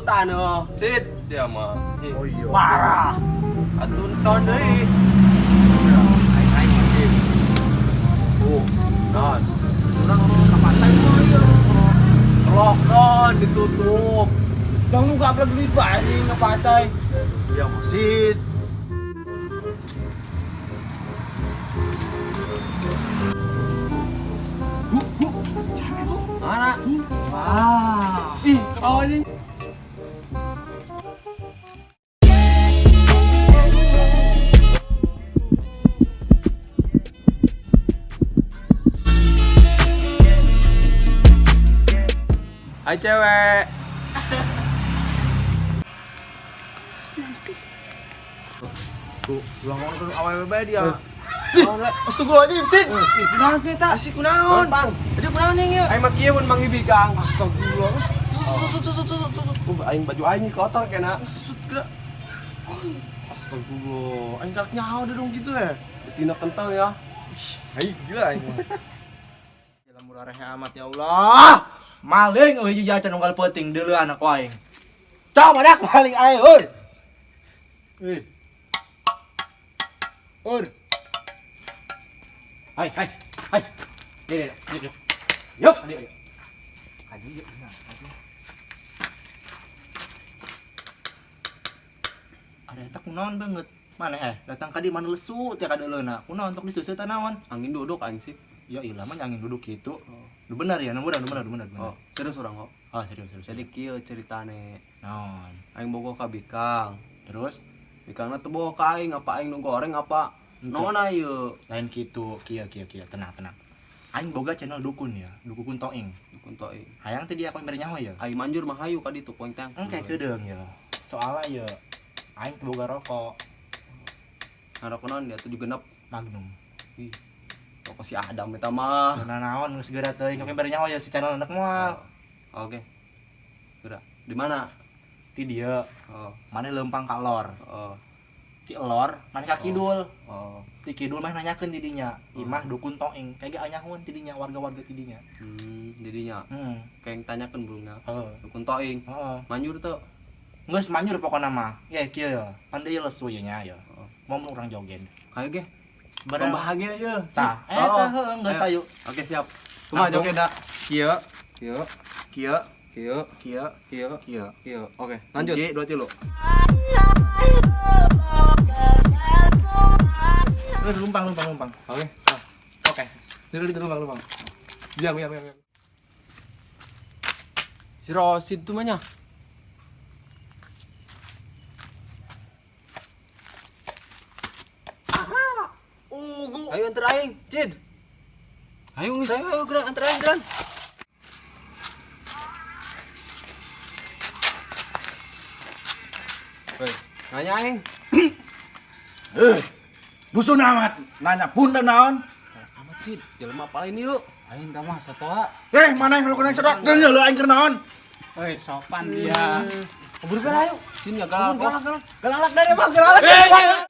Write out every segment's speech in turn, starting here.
taneuh. Cid dia mah. Oh iya. Parah. Atuh ton deui. Aing aing masih. Oh, non. Urang ka pantai mah ieu. Lockdown ditutup. Dong nu gablek duit bae anjing ke pantai. Ya masih. Mana? Wah. Ih, oh anjing. Hai cewek. Tuh, ulang ngomong awewe bae dia. Astagfirullahaladzim, Sin. Ih, kunaon sih eta? Asik kunaon? Pang. Jadi kunaon nih ieu? Aing mah kieu mun manggih bikang. Astagfirullah. Sut sut sut sut sut sut. Aing baju aing kotor kena. Sut geura. Astagfirullah. Aing karek nyaho dong gitu ya. Betina kental ya. Hai, gila aing mah. Gila murah rehe amat ya Allah. Maling euy hiji acan unggal peuting deuleu anak aing. Coba dak maling aing euy. Euy. Ur. Hai, hai, hai. Nih, nih, nih. Yuk, ayo, ayo. Aduh, yuk, nah, aduh. Ada eta kunaon banget. Mana datang ka di mana lesu teh kadeuleuna. Kunaon tok diseuseutan naon? Angin duduk aing sih. Ya ilah mah angin duduk gitu. Lu benar ya, benar, benar, benar, benar. Oh, serius urang kok. Oh, serius, serius. Jadi kieu ceritane. Naon? Aing bogoh ka bikang. Terus bikangna teu bogoh ka aing, apa aing nu goreng apa? Naon ieu? Lain kitu, kieu kieu kieu, tenang, tenang. Aing boga channel dukun ya, dukun toing. Dukun toing. Hayang teh dia aku mere nyaho ya. Aing manjur mah hayu ka ditu poing teh. Engke keudeung ya. Soalnya ya aing teu boga rokok. Ngarokok naon dia tujuh genep Magnum. Ih. Rokok si Adam eta mah. Nah naon geus geura teuing oke mere nyaho ya si channel anak moal. Oh. Oke. Geura. Di mana? Ti dieu. Oh. Mane leumpang ka lor. Oh. Ti lor, mane ka kidul. Oh. Ti kidul mah nanyakeun ti dinya. Imah dukun toing. Kayak ge anyahoun ti dinya warga-warga ti dinya. Didinya. Kayak yang tanyakeun burungna. Heeh. Dukun toing. Heeh. Manjur teu? Geus manjur pokona mah. Ya kieu ya. Pan deui lesu ye nya ya. Oh. Mau urang joget. Kayak ge. Barang bahagia ye. Tah, eta heueuh geus ayu. Oke, siap. Kumaha joget da? Kieu, kieu, kieu, kieu, kieu, kieu, kieu. Kieu. Oke, lanjut. 1 2 3. Lumpang, lumpang, lumpang. Oke. Ah, oke. Tidur, tidur, lumpang, lumpang. Biar, biar, biar. Si Rosid tuh mah nya. Aha. Ugu. Ayo antar aing, Cid. Ayo geus. Ayo, ayo geran antar aing geran. Woi, nanya aing. Dusun amat, nanya pun dan naon. Amat sih, jelema apa lain yuk. Aing tah mah satoa. Mana yang lu kena sedot? Dan lu aing keur naon? Hei, sopan dia. Kabur bela ayo. Sini ya galak. Galak, galak. Galak dari mah, galak.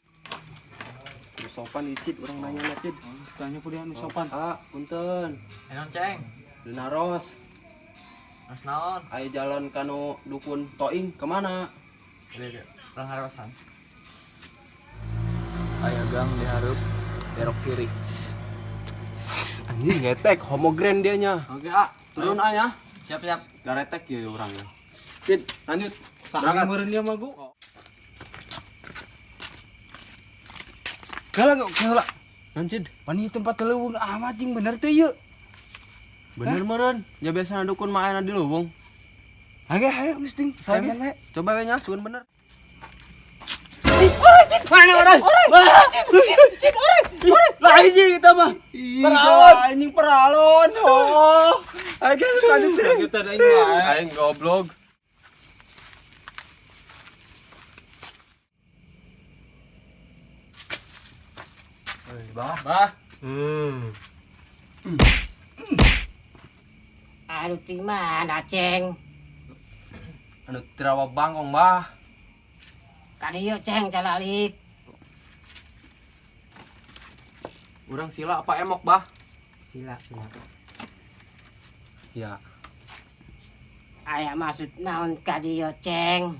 Lu sopan ieu Cid, urang nanya na Cid. Tanya ku dia nu sopan. Ah, punten. Enon ceng. Dinaros. Mas naon? Ayo jalan kanu dukun toing kemana? Urang harosan. Aya gang dihareup belok kiri. Anjing ngetek homogren dia nya. Oke, ah. Turun ah ya. Siap, siap. Garetek ya orangnya. Cid, lanjut. Berangkat meureun dia mah gu. Galak galak. Lanjut. Pani tempat leuweung amat jeung bener teu ieu. Bener meureun. Ya biasa dukun mah aya di leuweung. Oke, ayo geus ting. Saya coba we nya, sugan bener. Mana orang? Cid, orang. Lah ini kita mah. Peralon, anjing peralon. Oh. Ayo geus lanjut. Kita aing mah. Aing goblok. Bah, bah. Anu ti mana, Ceng? Anu tirawa bangkong, Bah. Kadieu, Ceng, calalik. Urang sila apa emok, Bah? Sila, sila. Ya. Aya maksud naon ka dieu, Ceng?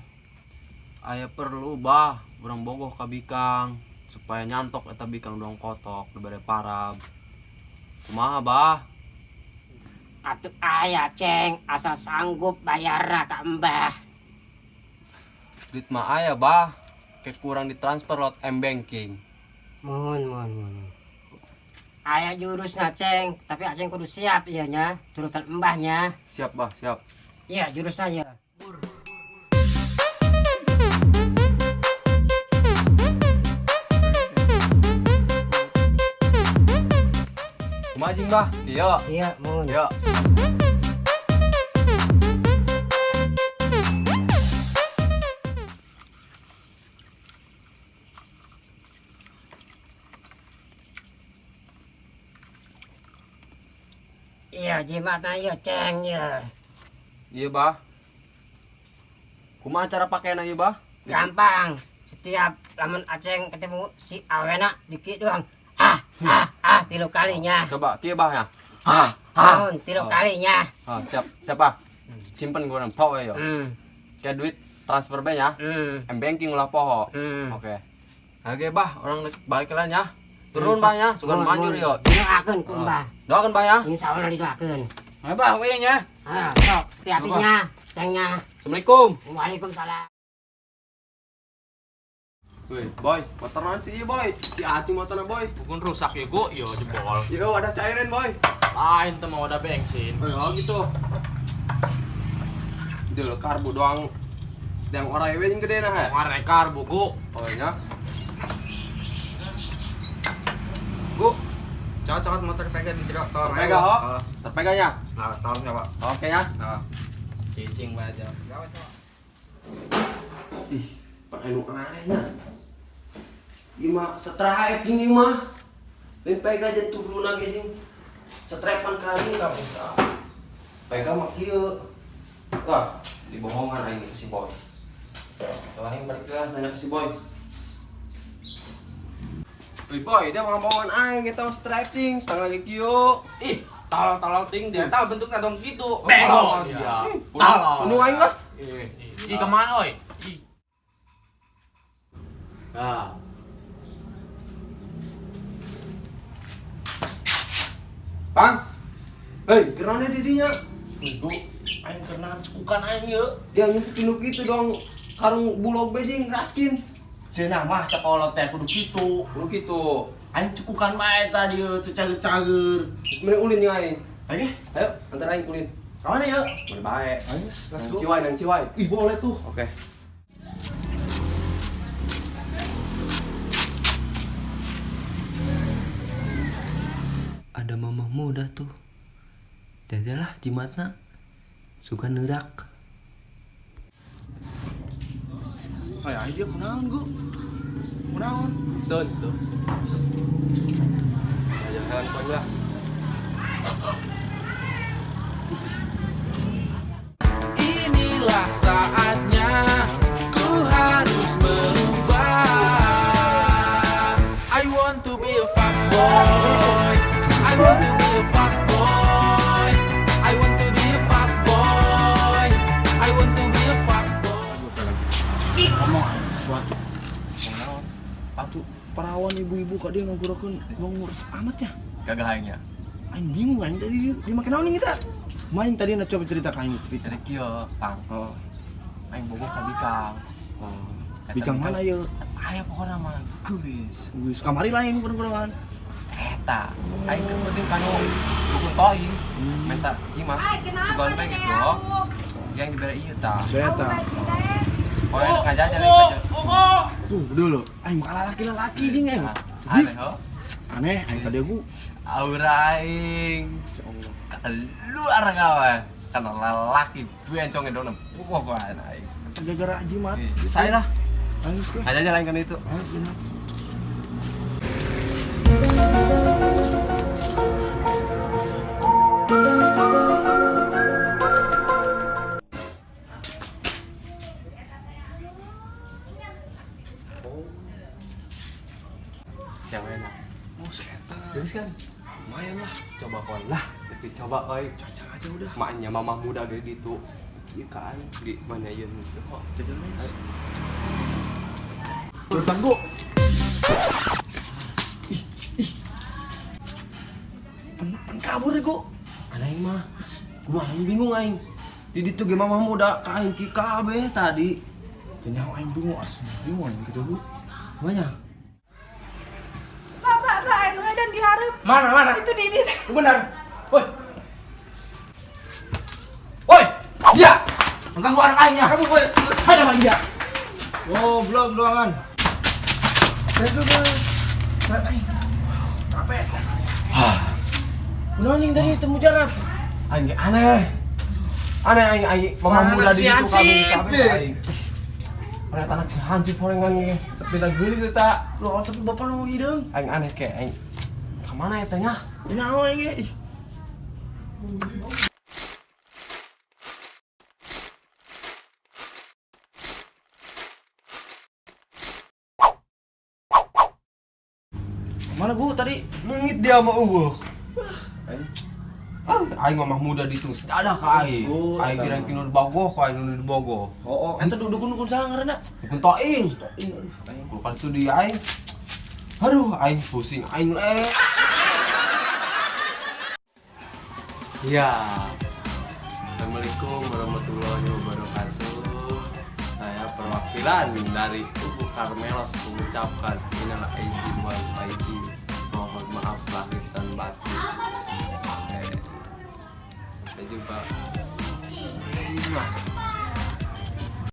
Aya perlu bah, urang bogoh ka bikang supaya nyantok eta bikang doang kotok dibere parab. Kumaha bah? Atuh aya, Ceng, asal sanggup bayarna ka Mbah. Duit mah aya bah, kayak kurang ditransfer lot M banking. Mohon, mohon, mohon. Aya jurusna, Ceng, tapi Aceng kudu siap ieu nya, turutan Mbahnya. Siap bah, siap. Iya, jurusna ya. Kumaha jeung bah? Iya. Iya, mohon. Iya. Iya, jimatna ieu, Ceng, ieu. Iya, bah. Kumaha cara pakaian ieu, bah? Gampang. Setiap lamun Aceng ketemu si awena dikit doang. Ah, ah, ah, 3 kalinya. Coba kieu bah ya. Ah, ah. Mohon, 3 kalinya. Ah, siap, siap, bah. Simpen gua nang poho ya. Kayak duit transfer be nya. M banking ulah poho. Oke. Oke, bah, orang balik lah nya. Turun bah nya, sugan manjur yo. Doakeun ku Mbah. Doakeun bah ya. Insyaallah didoakeun. Nah, bah, we nya. Ah, sok, hati-hatinya, Cengnya. Assalamualaikum. Waalaikumsalam. Woi, boy, motor naon sih ieu, boy? Si Acing motorna, boy. Bukan rusak ya, Gu. Yo jebol. Yo, ada cairan, boy. Lain teh mau ada bensin. Oh, gitu. Dulu karbu doang. Yang orang ewe yang gede nah. Ngarek karbu, Gu. Oh, iya. Gu. Cocok motor pega di jero tol. Terpega, ho. Terpeganya. Nah, tolong coba. Oke ya. Nah. Cicing bae aja. Ih, pak anu anehnya. Ieu mah setraep jeung ieu mah. Lain pega jeung turunna ge jeung setrepan kali kamu. Pega mah kieu. Wah, dibohongan aing ke si Boy. Kalau aing balik lah tanya ke si Boy. Wih Boy, dia mau bohongan aing eta mah setraep cing, setengah ge kieu. Ih, tolol-tolol ting dia tahu bentuknya dong gitu. Bego dia. Tolol. Bunuh aing lah. Ih, kemana oi? Ih. Nah. Pang. Hei, kerana didinya. Gu, aing kerana cekukan aing ye. Dia nyumput induk gitu dong. Karung bulog bejing raskin. Cenah mah sekolah teh kudu kitu. Kudu kitu. Aing cekukan bae tadi ye, teu cager-cager. Mending ulin jeung aing. Ayo deh. Ayo, antar aing ulin. Ka mana ye? Mana bae. Ayo, let's go. Ciwai, nang ciwai. Ih, boleh tuh. Oke. Ada mamah muda tuh. Jajalah jimatna. Suka neurak. Ay, ay dia kunaon, Gu? Kunaon? Don, tuh. Ayo jalan poin lah. Inilah saatnya ku harus berubah. I want to be a fuckboy. I want to be a fuckboy. I want to be a fuckboy. I want to be a fuckboy. Ngomong sesuatu. Ngomong atuh perawan ibu-ibu kok dia ngagurakeun wong ngurus amat ya. Kagak aing ya. Aing bingung aing tadi di make naon kita. Main tadi na coba cerita ka aing cerita. Dari kieu, Pang. Oh. Aing bogoh ka bikang. Oh. Bikang mana ye? Aya pokona mah geulis. Geus kamari lain kurang-kurangan. Eta, aing keur penting kanu dukun toi. Minta jimat. Sugan bae gitu. Yang dibere ieu tah. Eta. Oh, enak aja aja aja. Tuh dulu, aing kalah laki-laki ding aing. Aneh ho. Aneh, aing tadi aku Aura aing. Keluar kawan. Karena lelaki bencong dona pokoknya aing. Gara-gara jimat. Saya lah. Aing geus. Aja aja lain kan itu. Ayo, bener. Ceweknya. Oh, si eta. Terus kan lumayan lah. Coba kon lah. Tapi coba oi. Caca aja udah. Maknya mamah muda gede gitu. Ieu ka aing di mana ieu nu. Turutan gua. Ih, ih. Pen kabur gua. Aneh aing mah. Kumaha aing bingung aing. Di ditu ge mamah muda ka aing ki kabeh tadi. Teu nyaho aing bingung asli. Bingung aing kitu gua. Banyak. Pak, pak, pak, anu dan diharap. Mana mana? Itu di ini. Benar. Woi. Woi, dia. Mengganggu anak aing ya. Kamu woi. Ada lagi dia. Goblok doangan. Capek. Kunaon tadi temu jarak. Aing ge aneh. Aneh aing aing mamah Anak muda di si ditu Hansip, kabeh deh. aing. Ora anak si Hansip horengan ge. Tapi da geulis eta. Loh, tapi bapak ngomong hideung. Aing aneh ke aing. Ka mana eta nya? Nyaho aing ge. Ih. Mana gua tadi? Leungit dia mah eueuh. Aing. Ah, aing mamah muda di ditu. Ada ka aing. Oh, Aing eta kira mah. kinu di Bogoh, ka aing nu di Bogoh. Oh, oh, ente dukun-dukun saha ngaranna? Dukun toing. Toing, aduh, aing. Kulo itu di aing. Aduh, aing pusing aing eh. Ya. Assalamualaikum warahmatullahi wabarakatuh. Saya perwakilan dari Kubu Carmelos mengucapkan minal aidin wal faizin. Mohon maaf lahir dan batin. Oke. Sampai jumpa. Mwah.